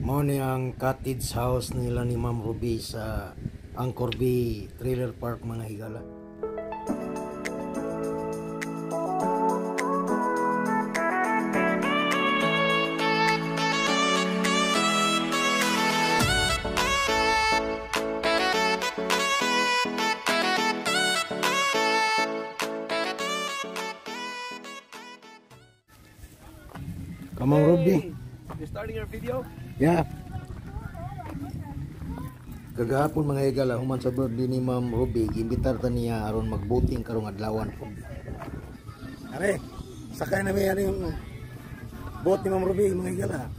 Mao ni ang cottage house nila ni Ma'am Ruby sa Anchor Bay Trailer Park, mga higala. Come on, Ruby. You're starting your video? Yeah. Kagahapon, mga higala, human sa birthday ni Ma'am Ruby, giimbitar ta niya aron magboating karong adlawan. Are, sakay na mi ani yung boat ni Ma'am Ruby, mga higala.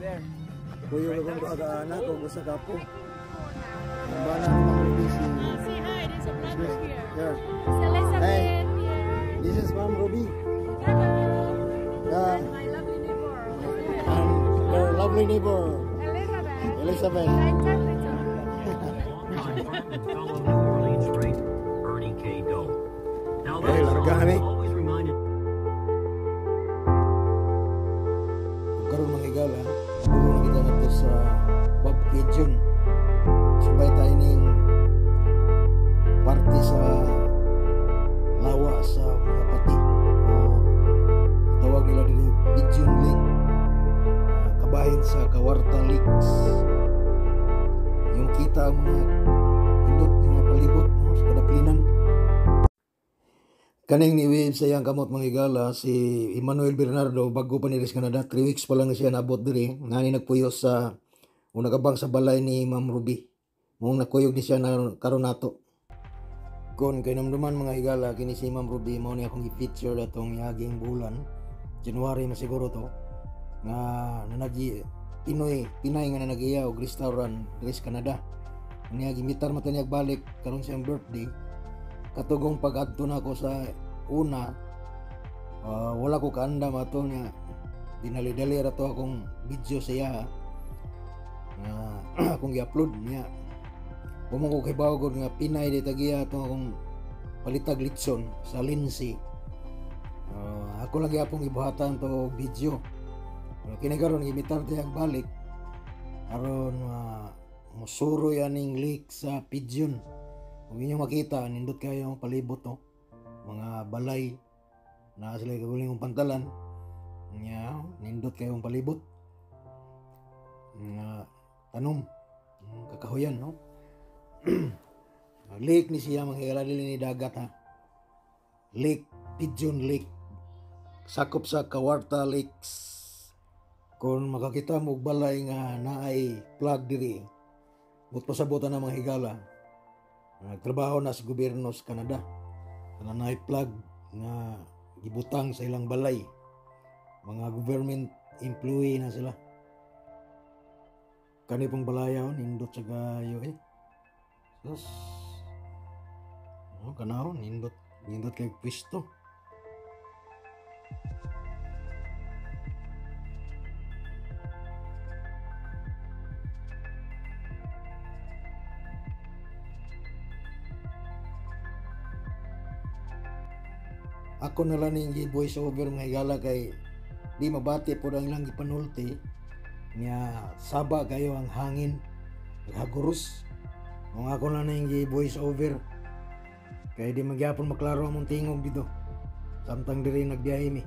There. Kuyo na kong kaana kung gusto ka po. Ang bana ni Ma'am Ruby si Say hi, there's a vlogger here. Yeah. It's Elizabeth Hey. here. This is Ma'am Ruby. Yeah. And my lovely neighbor, Elizabeth. And her lovely neighbor, Elizabeth. Elizabeth. The interpreter. Longtime friend and fellow New Orleans great, Ernie K. Doe. Now Hey, that larga song kami. Always reminded Karon, mga higala, dulo na kita ngadto sa Bobcaygeon. Subay tayo ning parte sa lawa sa mga pati o tawag nila diri Pigeon Lake. Kabahin sa Kawartha Lakes. Yung kita ang mga pindot, mga palibot, no, sa kadaplinan. Kaning ni wave sa iyang kamot, mga higala, si Emmanuel Bernardo, bago pa ni sa Canada, 3 weeks pa lang siya naabot diri, ngani nagpuyo sa o nagabang sa balay ni Ma'am Ruby. Mong nakuyog ni siya na karon nato. Kon kay namduman, mga higala, kini si Ma'am Ruby mao ni akong i-feature atong yaging bulan, January na siguro to, nga nanagi Pinoy, Pinay nga nanagiya og restaurant diri sa Canada. Niya gimitar man ta niya balik karon siyang birthday. Katugong pag-adto na ako sa una, wala ko kaandam ato niya, dinali-dali ra to akong video sa iya nga akong gi-upload niya. Wa ko kahibaw gud nga Pinay di tagiya ato akong palitag litson sa Lindsay. Ako lang gyapon gibuhatan to og video. Pero kini karon gimitar ta balik aron musuroy aning lake sa Pigeon. Kung inyong makita, nindot kayo ang palibot, no? Mga balay na sila kagulingong pantalan. Nya, nindot kayong palibot. Nga tanom, kakahuyan, no? Lake ni siya, mga higala, dili ni dagat ha. Lake, Pigeon Lake. Sakop sa Kawartha Lakes. Kung makakita mo og balay nga naay plug diri, but pasabutan na, mga higala. Nagtrabaho na sa gobyerno sa Canada. Kana naay plug nga gibutang sa ilang balay. Mga government employee na sila. Kani pong balaya, oh, nindot sa gayo eh. Sus. Oh, kanaw, nindot, nindot kay pwesto. Ako na lang ning voice over, mga higala, kay di mabati po ang ilang gipanulti niya, saba kayo ang hangin, naghaguros. Kung ako na ning voice over kay di magyapon maklaro among tingog dito samtang diri nagbiyahe mi.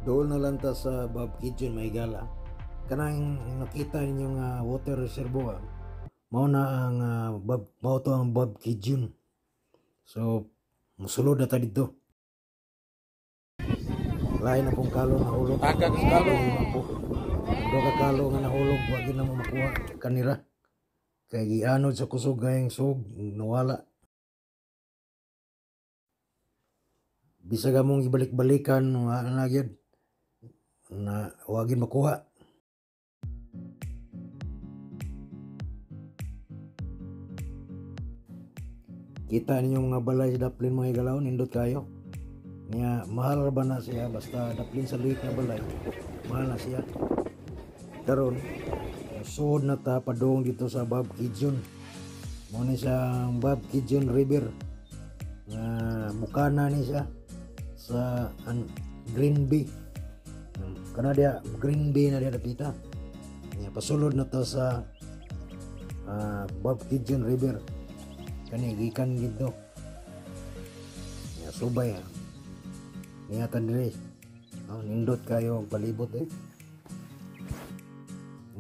Dool na lang ta sa Bobcaygeon, mga higala. Kanang nakita ninyo nga water reservoir, mao na ang Bob, mao to ang Bobcaygeon. So musulod na ta didto. Lain na pong kalo nahulog. Tagag sa kalo. Po. Do ka kalo nga nahulog, wa gyud na mo makuha kanira. Kay gianod sa kusog ngayong sug, nawala. Bisag among gibalik-balikan, wa na gyud na wa gyud makuha. Kita ninyo mga balay sa daplin, mga higalaw, nindot kayo. Niya mahal ba na siya basta daplin sa lake nga balay. Mahal na siya. Karon suod na ta padung dito sa Bobcaygeon. Mao ni siyang Bobcaygeon River. Nga bukana ni siya sa Green Bay. Kana diya Green Bay na diya dapita. Niya pasulod na ta sa Bobcaygeon River. Kani gikan didto. Niya subay. Niya tan diri. Oh, nindot kayo ang palibot eh.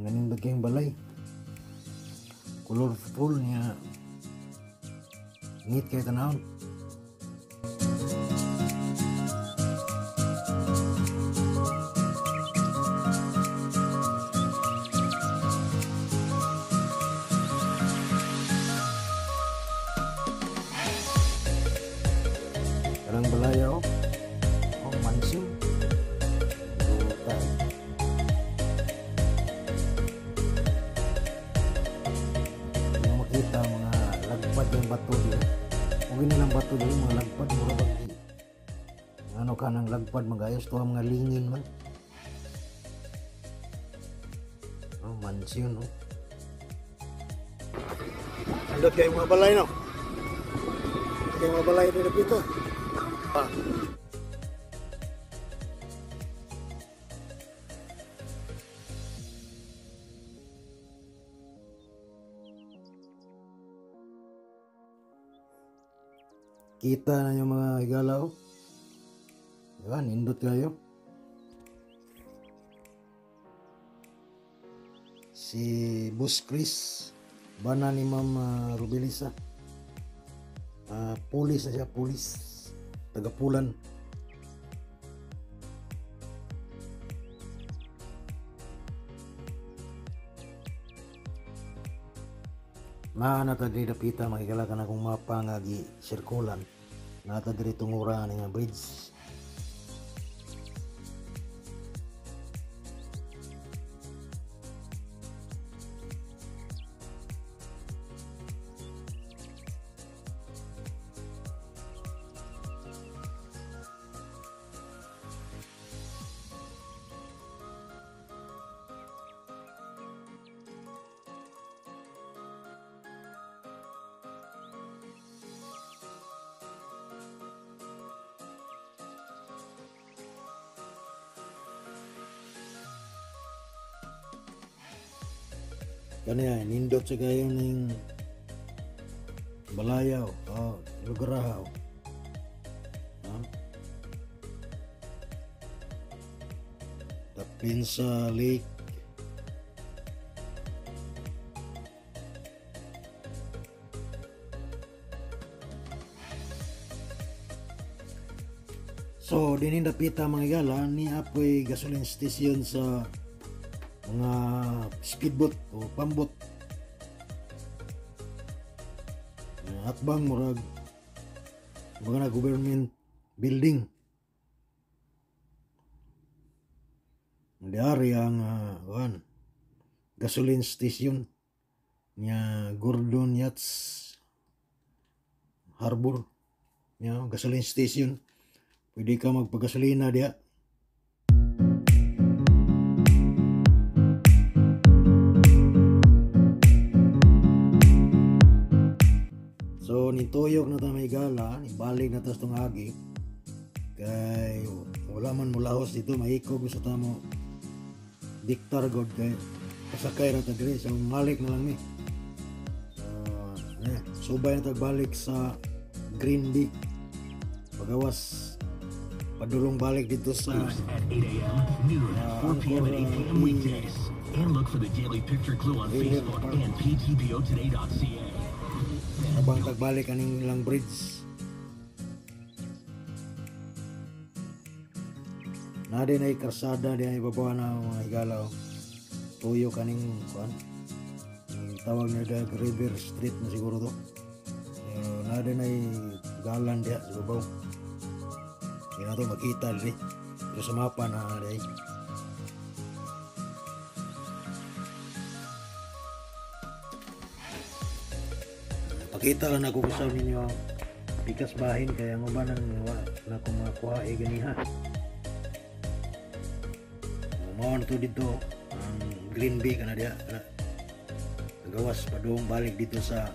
Nga nindot kayong balay. Colorful niya. Neat kayo tanawon. Karang balayaw. Oh, mansion. Buta. Hindi mo makita mga lagpad yung bato dito. Huwag nilang bato dito, mga lagpad, mura bang di. Ano ka ng lagpad, magayos to ang mga lingin man. Oh, mansion, oh. Andot kayo mga balay, no? Kayo mga balay dito dito. Ah. Kita na yung mga higalaw. Diba? Nindot kayo. Si Boss Chris, bana ni Ma'am Rubilisa. Pulis na siya, pulis. Tagapulan. Naa ta diri dapita, makikala ka na kung mapa nga gi-sirkulan. Naa ta diri tungura ani nga bridge. Kaniya, nindot sa kayo ning balayaw, oh, lugarahaw. Ha? Tapin sa lake. So, dinin dapita mga higala, ni apoy gasoline station sa mga speedboat o pambot. Atbang murag mga na government building. Diari ang gasoline station niya Gordon Yachts Harbor. Niya gasoline station. Pwede ka magpagasolina diya. So nituyok na ta may gala, ibalik na ta sa tong agi. Kay wala man mulahos dito, mahikog sa tamo diktar god kay pasakay ra ta diri, so malik na lang mi. Subay na tagbalik sa Green Bay. Pagawas padulong balik dito sa at 8 a.m., noon, 4 p.m. and 8 p.m. weekdays. And look for the Daily Picture Clue on Facebook and ptbotoday.ca. Abang tagbalik aning lang bridge. Na din ay karsada di ay baba na mga higalaw. Tuyo kaning kuan. Tawag nila River Street na siguro to. Pero na din ay galan diya sa babaw. Hindi na to makita diri. Pero sa mapa na dai. Pakita lang ako sa ninyo Pikas bahin kaya ang uban ang wa na ko makuha eh ganiha. Mao na to dito ang Green Bay kana diha kana. Gawas padung balik dito sa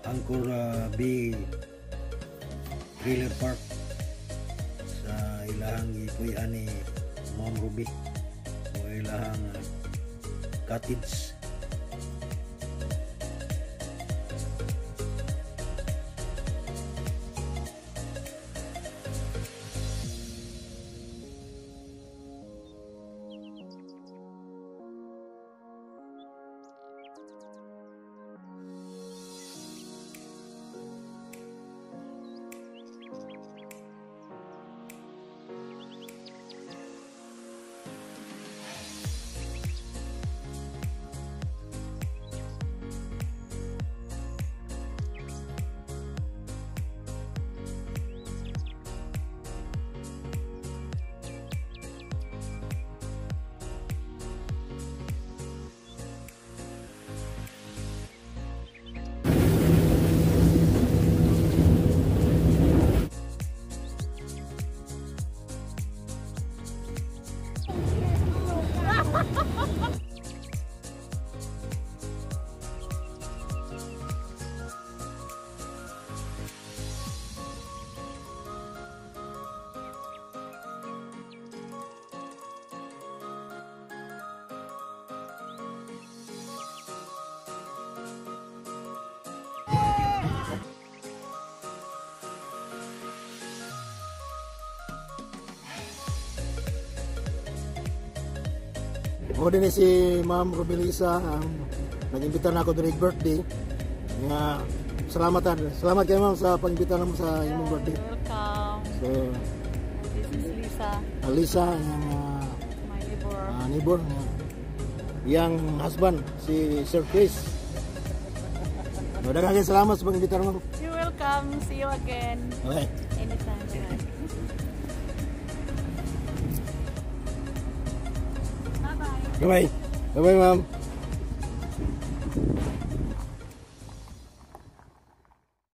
Anchor Bay Trailer Park sa ilahang gipuy-an ni Ma'am Ruby o ilahang cottage. Mo din si Ma'am Rubilisa ang nag-imbita na ako during birthday. Nga salamatan. Salamat kay ma'am sa pag-imbita namo sa imong birthday. Welcome. So, This is Lisa, Alisa ang my neighbor. Neighbor nga yang husband si Sir Chris. So, daghang salamat sa pag-imbita namo. You're welcome. See you again. Okay. Anytime. Bye-bye. Bye-bye. Bye-bye, ma'am.